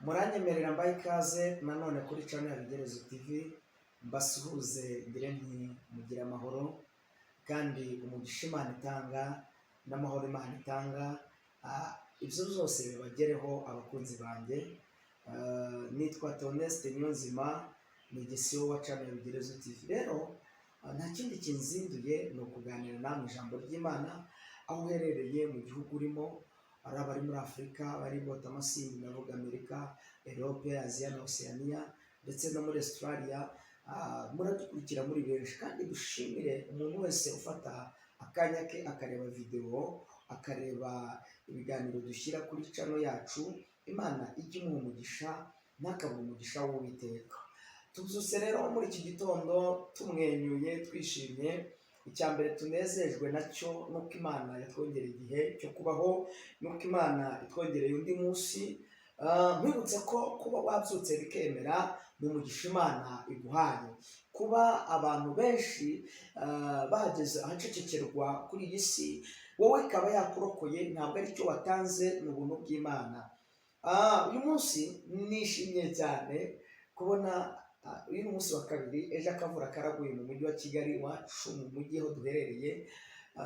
Muranyemerera mbahe ikaze nanone kuri channel ya Bigerezo TV, mbasuhuze ngire nti mugire amahoro kandi umugisha Imana itanga n'amahoro Imana itanga, ibyo byose bibagereho abakunzi banjye. Nitwa Theoneste Niyonzima, ni igisibo wa channel ya Bigerezo TV. Rero nta kindi kinzinduye ni ukuganira namwe ijambo ry'Imana aho uherereye mu gihugu urimo, ari abari muri Afurika, abari i Bwotamasimbi, ndavuga Amerika, Europe, Aziya na Oceania ndetse no muri Australia. Muradukurikira muri benshi kandi dushimire umuntu wese ufata akanya ke akareba videwo, akareba ibiganiro dushyira kuri channel yacu. Imana ijye imuha umugisha, ntakabure umugisha w'Uwiteka. Tubyutse rero muri iki gitondo tumwenyuye, twishimye. Icya mbere tunezejwe nacyo ni uko Imana yatwongereye igihe cyo kubaho, ni uko Imana itwongereye undi munsi. Nkwibutse ko kuba wabyutse bikemera ni umugisha Imana iguhaye. Kuba abantu benshi bageze ahacecekerwa kuri iyi si, wowe ikaba yakurokoye, ntabwo ari cyo watanze, ni ubuntu bw'Imana. Uyu munsi nishimye cyane kubona uyu ni umunsi wa kabiri. Ejo akavura karaguye mu mujyi wa Kigali iwacu, mu mujyi aho duherereye,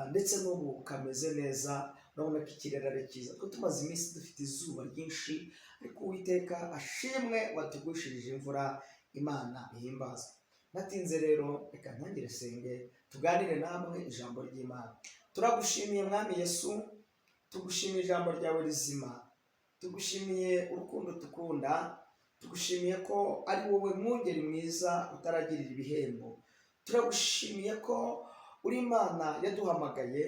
ndetse n'ubu kameze neza. Urabona ko ikirere ari cyiza, kuko tumaze iminsi dufite izuba ryinshi, ariko Uwiteka ashimwe watugushirije imvura. Imana ihimbazwe. Natinze rero, reka ntangire senge tuganire namwe ijambo ry'Imana. Turagushimiye Mwami Yesu, tugushimiye ijambo ryawe rizima, tugushimiye urukundo tukunda, tugushimiye ko ari wowe mwungeri mwiza utaragirira ibihembo. Turagushimiye ko uri Imana yaduhamagaye.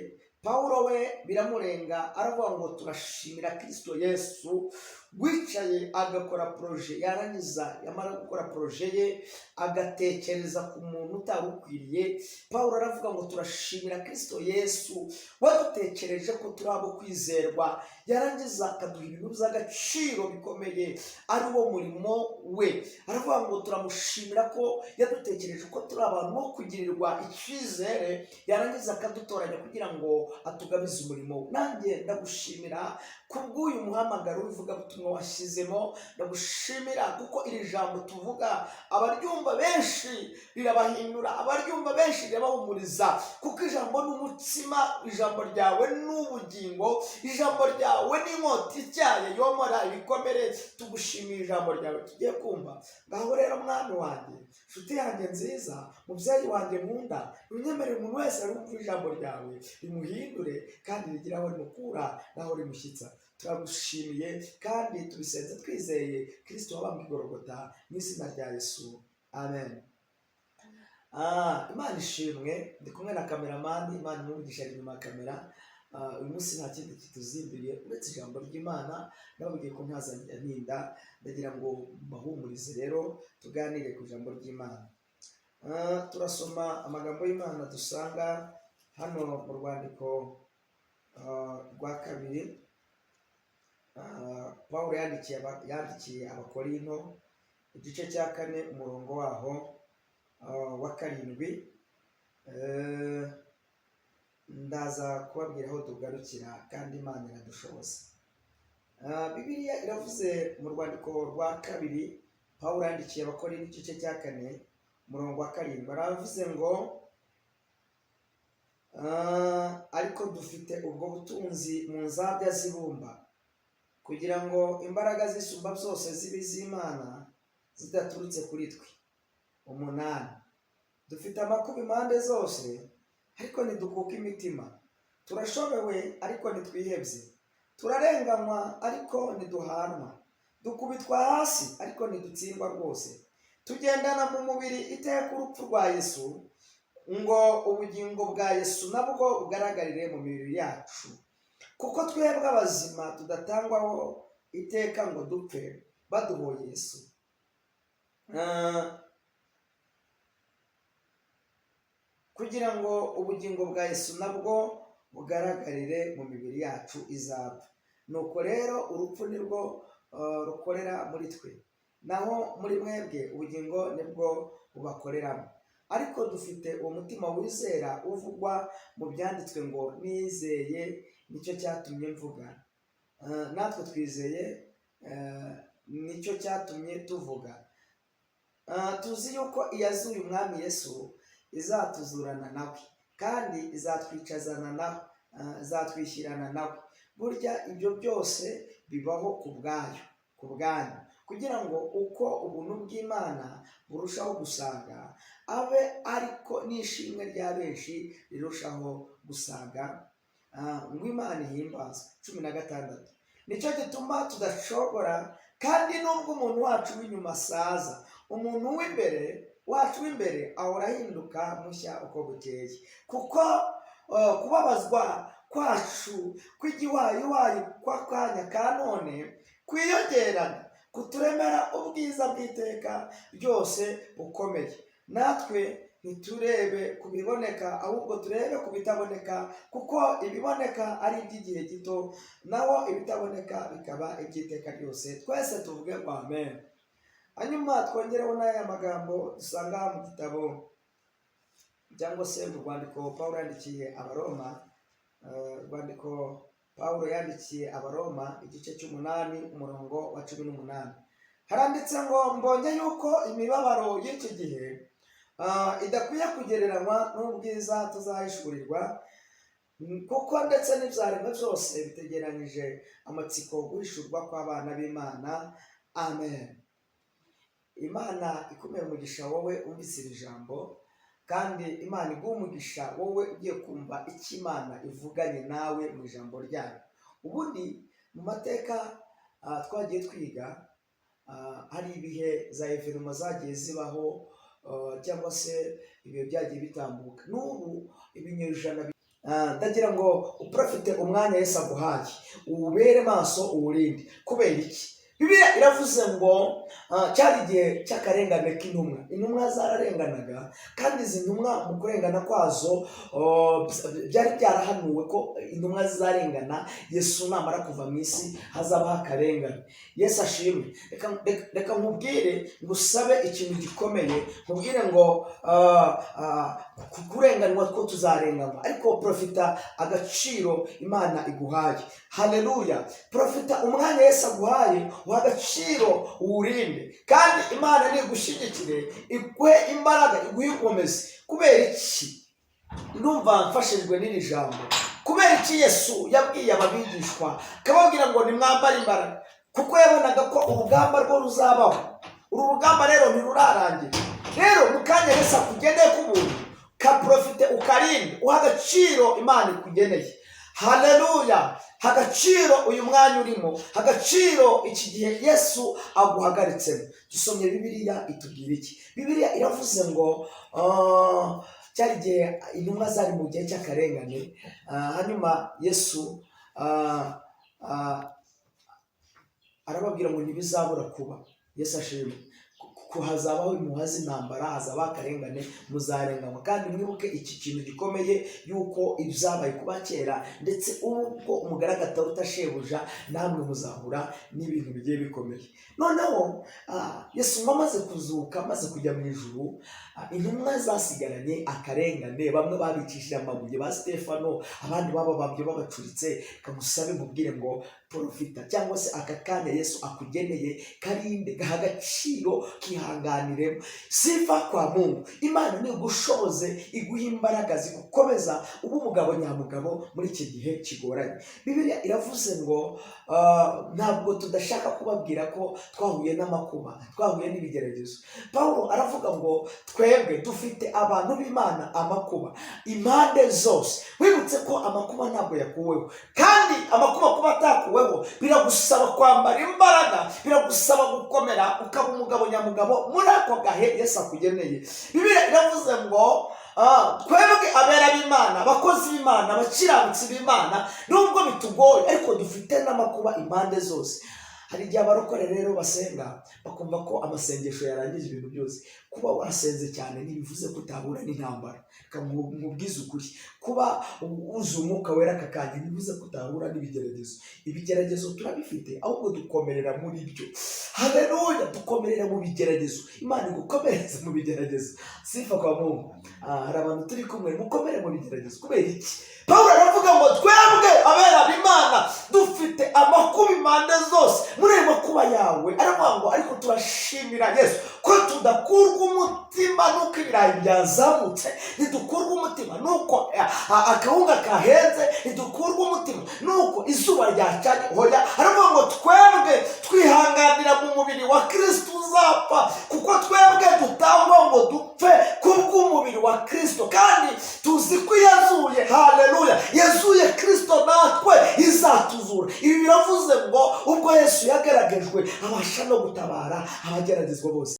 Pawulo we biramurenga, aravuga ngo turashimira Kirisito Yesu wicaye agakora projet, yarangiza yamara gukora projet ye agatekereza ku muntu utari ukwiriye. Pawulo aravuga ngo turashimira Kirisito Yesu wadutekereje ko turi abo kwizerwa, yarangiza akaduha ibintu by'agaciro bikomeye ari wo murimo we. Aravuga ngo turamushimira ko yadutekereje ko turi abantu bo kugirirwa icyizere, yarangiza akadutoranya kugira ngo atugabize umurimo we. Nanjye ndagushimira kubw'uyu muhamagaro w'ivugabutumwa washyizemo. Ndagushimira kuko iri jambo tuvuga abaryumva benshi rirabahindura, abaryumva benshi rirabahumuriza, kuko ijambo ni umutsima, ijambo ryawe ni ubugingo, ijambo ryawe ni inkota ityaye yomora ibikomere. Tugushimiye ijambo ryawe tugiye kumva. Ngaho rero Mwami wanjye, nshuti yanjye nziza, mubyeyi wanjye nkunda, unyemerere umuntu wese arumva ijambo ryawe rimuhindure kandi rigire aho rimukura n'aho rimushyitsa. Turagushimiye kandi tubisenze twizeye Kirisito wabambwe i Gorogota, mu izina rya Yesu, amen. Imana ishimwe. Ndi kumwe na cameraman, Imana imuvugisha ari inyuma ya kamera. Uyu munsi nta kindi kituzinduye uretse ijambo ry'Imana. Nababwiye ko ntazajya ntinda, ndagira ngo mbahumurize rero tuganire ku ijambo ry'Imana. Turasoma amagambo y'Imana dusanga hano mu rwandiko rwa kabiri Pawulo yandikiye Abakorinto, igice cya 4, umurongo waho wa 7. Ndaza kubabwira aho tugarukira kandi Imana iradushoboza. Bibiliya iravuze mu rwandiko rwa kabiri Pawulo yandikiye Abakorinto, igice cya 4, umurongo wa 7, aravuze ngo ariko dufite ubwo butunzi mu nzabya z'ibumba, kugira ngo imbaraga zisumba byose zibe iz'Imana zidaturutse kuri twe. 8, dufite amakuba impande zose, ariko ntidukuka imitima; turashobewe, ariko ntitwihebye; turarenganywa, ariko ntiduhanwa; dukubitwa hasi, ariko ntidutsindwa rwose; tugendana mu mubiri iteka urupfu rwa Yesu, ngo ubugingo bwa Yesu nabwo bugaragarire mu mibiri yacu. Kuko twebwe abazima tudatangwaho iteka ngo dupfe baduhoye Yesu, kugira ngo ubugingo bwa Yesu nabwo bugaragarire mu mibiri yacu izapfa. Nuko rero urupfu nirwo rukorera muri twe, naho muri mwebwe ubugingo nibwo bubakoreramo. Ariko dufite uwo mutima wizera uvugwa mu byanditswe ngo nizeye, nicyo cyatumye mvuga. Natwe twizeye, nicyo Nicyo cyatumye tuvuga. Tuzi yuko iyazuye Umwami Yesu izatuzurana nawe, kandi izatwicazana nawe, izatwishyirana nawe. Burya ibyo byose bibaho ku bwayo, ku bwanyu, kugira ngo uko ubuntu bw'Imana burushaho gusaga, abe ariko n'ishimwe rya benshi rirushaho gusaga, ngo Imana ihimbazwe. 16: Nicyo gituma tudashobora, kandi nubwo umuntu wacu w'inyuma asaza, umuntu w'imbere wacu w'imbere ahora ahinduka mushya uko bukeye. Kuko kubabazwa kwacu kw'igiwayiwayi kw'akanya ka none kwiyongerana kuturemera ubwiza bw'iteka ryose bukomeye. Natwe ntiturebe ku biboneka, ahubwo turebe ku bitaboneka, kuko ibiboneka ari iby'igihe gito, naho ibitaboneka bikaba iby'iteka ryose. Twese tuvuge ngo amen. Hanyuma twongereho n'aya magambo dusanga mu gitabo cyangwa se mu rwandiko Pawulo yandikiye Abaroma, urwandiko Pawulo yandikiye Abaroma, igice cy'umunani, umurongo wa 18. Haranditse ngo: "Mbonye yuko imibabaro y'iki gihe idakwiye kugereranywa n'ubwiza tuzahishurirwa, kuko ndetse n'ibyaremwe byose bitegeranyije amatsiko guhishurwa kw'abana b'Imana." Amen. Imana ikomeye umugisha wowe umvise iri jambo, kandi Imana iguha umugisha wowe ugiye kumva icyo Imana ivuganye nawe mu ijambo ryayo. Ubundi mu mateka twagiye twiga, hari ibihe za événements zagiye zibaho, cyangwa se ibihe byagiye bitambuka n'ubu ibinyejana. Ndagira ngo uprofite umwanya Yesu aguhaye, uwubere maso, uwurinde. Kubera iki? Bibiliya iravuze ngo cyari igihe cy'akarengane k'intumwa. Intumwa zararenganaga, kandi izi ntumwa mu kurengana kwazo, byari byarahanuwe ko intumwa zizarengana. Yesu namara kuva mu isi hazabaho akarengane. Yesu ashimwe. Reka nkubwire, ngusabe ikintu gikomeye, nkubwire ngo kurenganwa two tuzarenganwa, ariko profita agaciro Imana iguhaye. Haleluya! Profita umwanya Yesu aguhaye, uha agaciro, uwurinde, kandi Imana nigushyigikire, iguhe imbaraga, iguhe inkomezi. Kubera iki? Ndumva mfashijwe n'iri jambo. Kubera iki Yesu yabwiye ababigishwa akababwira ngo nimwambare imbaraga? Kuko yabonaga ko urugamba rwo ruzabaho. Uru rugamba rero ntirurarangira. Rero mu kanya Yesu akugeneye k'ubuntu, kaprofite, ukarinde, uha agaciro Imana ikugeneye. Haleluya! Agaciro uyu mwanya urimo, agaciro iki gihe Yesu aguhagaritsemo. Dusomye Bibiliya, itubwira iki? Bibiliya iravuze ngo cyari igihe intumwa zari mu gihe cy'akarengane, hanyuma Yesu arababwira ngo ntibizabura kuba. Yesu ashimwe. Ko hazabaho impuha z'intambara, hazabaho akarengane, muzarenganywa. Kandi mwibuke iki kintu gikomeye, yuko ibyabaye kuba kera, ndetse ubwo umugaragu ataruta shebuja, namwe muzahura n'ibintu bigiye bikomeye. Noneho Yesu ngo amaze kuzuka, amaze kujya mu ijuru, intumwa zasigaranye akarengane. Bamwe babicishije amabuye, ba Stefano, abandi bababambye babacuritse. Kamusabe mubwire ngo profita, cyangwa se aka kanya Yesu akugeneye karinde, gaha agaciro, kihanganiremo. Sifa kwa Mungu. Imana nigushoboze, iguha imbaraga zigukomeza, uba umugabo nyamugabo muri iki gihe kigoranye. Bibiliya iravuze ngo ntabwo tudashaka kubabwira ko twahuye n'amakuba, twahuye n'ibigeragezo. Pawulo aravuga ngo twebwe dufite abantu b'Imana amakuba impande zose. Wibutse ko amakuba ntabwo yakuweho, kandi amakuba kuba atakuweho biragusaba kwambara imbaraga, biragusaba gukomera, ukaba umugabo nyamugabo muri ako gahe Yesu akugeneye. Bibiliya iravuze ngo twebwe abera b'Imana, abakozi b'Imana, abakiranutsi b'Imana, nubwo bitugoye ariko dufite n'amakuba impande zose. Hari igihe abarokore rero basenga bakumva ko amasengesho yarangije ibintu byose. Kuba wasenze cyane ntibivuze ko utahura n'intambara. Reka nkubwize ukuri, kuba wuzuye Umwuka Wera aka kanya ntibivuze ko utahura n'ibigeragezo. Ibigeragezo turabifite, ahubwo dukomerera muri byo. Haleluya! Dukomerera mu bigeragezo. Imana igukomereze mu bigeragezo. Sifa kwa Mungu. Hari abantu turi kumwe? Mukomere mu bigeragezo. Kubera iki? Pawulo aravuga Aravuga ngo twebwe abera b'Imana dufite amakuba impande zose. Muri ayo makuba yawe, aravuga ngo ariko turashimira Yesu ko tudakurwa umutima n'uko ibirayi byazamutse, ntidukurwa umutima n'uko akawunga kahenze, ntidukurwa umutima n'uko izuba ryacanye. Hoya, aravuga ngo twebwe twihanganira mu mubiri wa Kristo uzapfa, kuko twebwe dutangwa ngo dupfe kubw'umubiri wa Kristo, kandi tuzi ko yazuye, haleluya, yazuye Kristo, natwe izatuzura. Ibi biravuze ngo ubwo Yesu yagaragajwe, abasha no gutabara abageragezwa bose.